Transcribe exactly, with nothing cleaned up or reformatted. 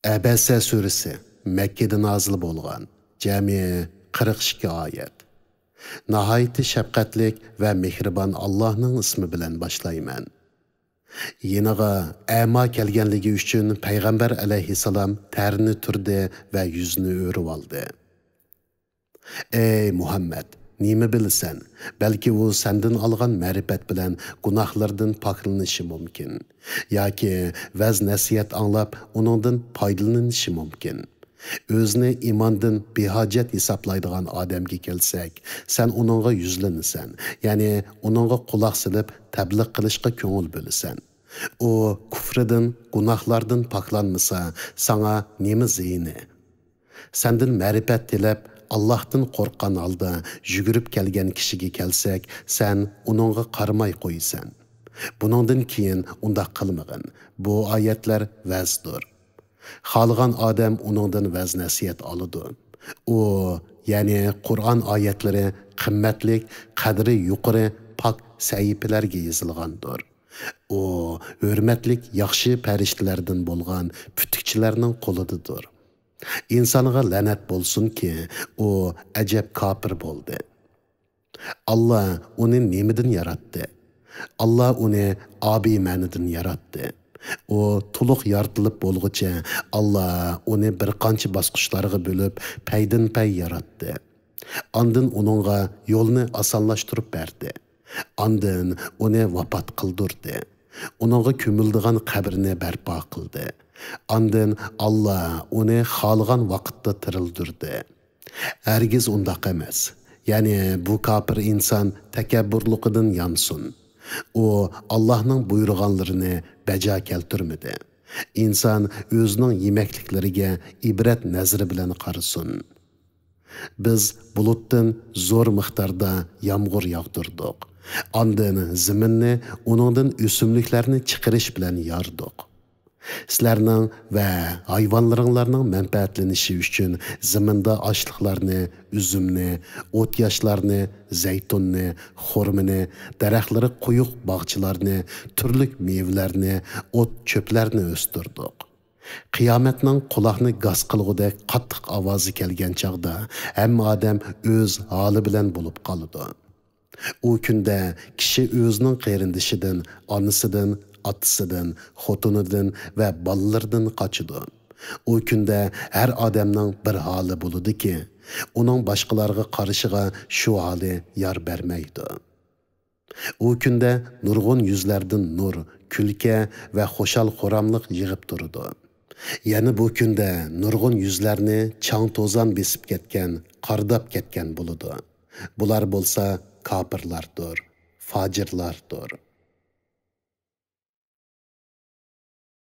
ئەبەسە سۈرىسى، مەككىدە نازىل بولغان، جەمئىي قىرىق ئىككى ئايەت. ناھايىتى شەپقەتلىك ۋە مېھرىبان ئاللاھنىڭ ئىسمى بىلەن باشلايمەن. يېنىغا ئەما كەلگەنلىكى ئۈچۈن پەيغەمبەر ئەلەيھىسسالام تەرنى تۈردى ۋە يۈزىنى ئۆرۈۋالدى. ئەي مۇھەممەد، نېمە بىلىسەن؟ بەلكى ئۇ سەندىن ئالغان مەرىپەت بىلەن گۇناھلىرىدىن پاكلىنىشى مۇمكىن. ياكى ۋەز-نەسىھەت ئاڭلاپ، ئۇنىڭدىن پايدىلىنىشى مۇمكىن. ئۆزىنى ئىماندىن بىھاجەت ھېسابلايدىغان ئادەمگە كەلسەك، سەن ئۇنىڭغا يۈزلىنىسەن، يەنى ئۇنىڭغا قۇلاق سېلىپ تەبلىغ قىلىشقا كۆڭۈل بۆلىسەن. ئۇ كۇفرىدىن، گۇناھلاردىن پاكلانمىسا، ساڭا نېمە زىيىنى؟ سەندىن مەرىپەت تىلەپ، ئاللاھتىن قورققان ھالدا يۈگۈرۈپ كەلگەن كىشىگە كەلسەك، سەن ئۇنىڭغا قارىماي قويىسەن. بۇنىڭدىن كېيىن ئۇنداق قىلمىغىن. بۇ ئايەتلەر ۋەزدۇر. خالىغان ئادەم ئۇنىڭدىن ۋەز-نەسىھەت ئالىدۇ. ئۇ، يەنى قۇرئان ئايەتلىرى قىممەتلىك، قەدرى يۇقىرى پاك سەھىپىلەرگە يېزىلغاندۇر. ئۇ ھۆرمەتلىك ياخشى پەرىشتىلەردىن بولغان پۈتۈكچىلەرنىڭ قولىدىدۇر. ئىنسانغا لەنەت بولسۇنكى، ئۇ ئەجەب كاپىر بولدى. ئاللا ئۇنى نېمىدىن ياراتتى؟ ئاللا ئۇنى ئابىي مەنىدىن ياراتتى. ئۇ تولۇق يارىتىلىپ بولغۇچە، ئاللا ئۇنى بىر قانچە باسقۇچلارغا بۆلۈپ، پەيدىن پەي ياراتتى. ئاندىن ئۇنىڭغا يولنى ئاسانلاشتۇرۇپ بەردى. ئاندىن ئۇنى ۋاپات قىلدۇردى. ئۇنىڭغا كۆمۈلىدىغان قەبرىنى بەرپا قىلدى. ئاندىن ئاللا ئۇنى خالىغان ۋاقىتتا تىرىلدۈردى. ھەرگىز ئۇنداق ئەمەس. يەنى بۇ كاپىر ئىنسان تەكەببۇرلۇقىدىن يانسۇن. ئۇ ئاللاھنىڭ بۇيرۇغانلىرىنى بەجا كەلتۈرمىدى. ئىنسان ئۆزىنىڭ يېمەكلىكلىرىگە ئىبرەت نەزىرى بىلەن قارىسۇن. بىز بۇلۇتتىن زور مىقداردا يامغۇر ياغدۇردۇق. ئاندىن زېمىننى ئۇنىڭدىن ئۆسۈملۈكلەرنى چىقىرىش بىلەن ياردۇق. سىلەرنىڭ ۋە ھايۋانلىرىڭلارنىڭ مەنپەئەتلىنىشى ئۈچۈن زېمىندا ئاشلىقلارنى، ئۈزۈمنى، ئوت-ياشلارنى، زەيتۇننى، خورمىنى، دەرەخلىرى قويۇق باغچىلارنى، تۈرلۈك مېۋىلەرنى، ئوت-چۆپلەرنى ئۆستۈردۇق. قىيامەتنىڭ قۇلاقنى گاس قىلغۇدەك قاتتىق ئاۋازى كەلگەن چاغدا ھەممە ئادەم ئۆز ھالى بىلەن بولۇپ قالىدۇ. ئۇ كۈندە كىشى ئۆزىنىڭ قېرىندىشىدىن، ئانىسىدىن، ئاتىسىدىن، خوتۇنىدىن ۋە بالىلىرىدىن قاچىدۇ. ئۇ كۈندە ھەر ئادەمنىڭ بىر ھالى بولىدۇكى، ئۇنىڭ باشقىلارغا قارىشىغا شۇ ھالى يار بەرمەيدۇ. ئۇ كۈندە نۇرغۇن يۈزلەردىن نۇر، كۈلكە ۋە خۇشال-خۇراملىق يېغىپ تۇرىدۇ. يەنە بۇ كۈندە نۇرغۇن يۈزلەرنى چاڭ-توزان بېسىپ كەتكەن، قارداپ كەتكەن بولىدۇ. بۇلار بولسا كاپىرلاردۇر، فاجىرلاردۇر.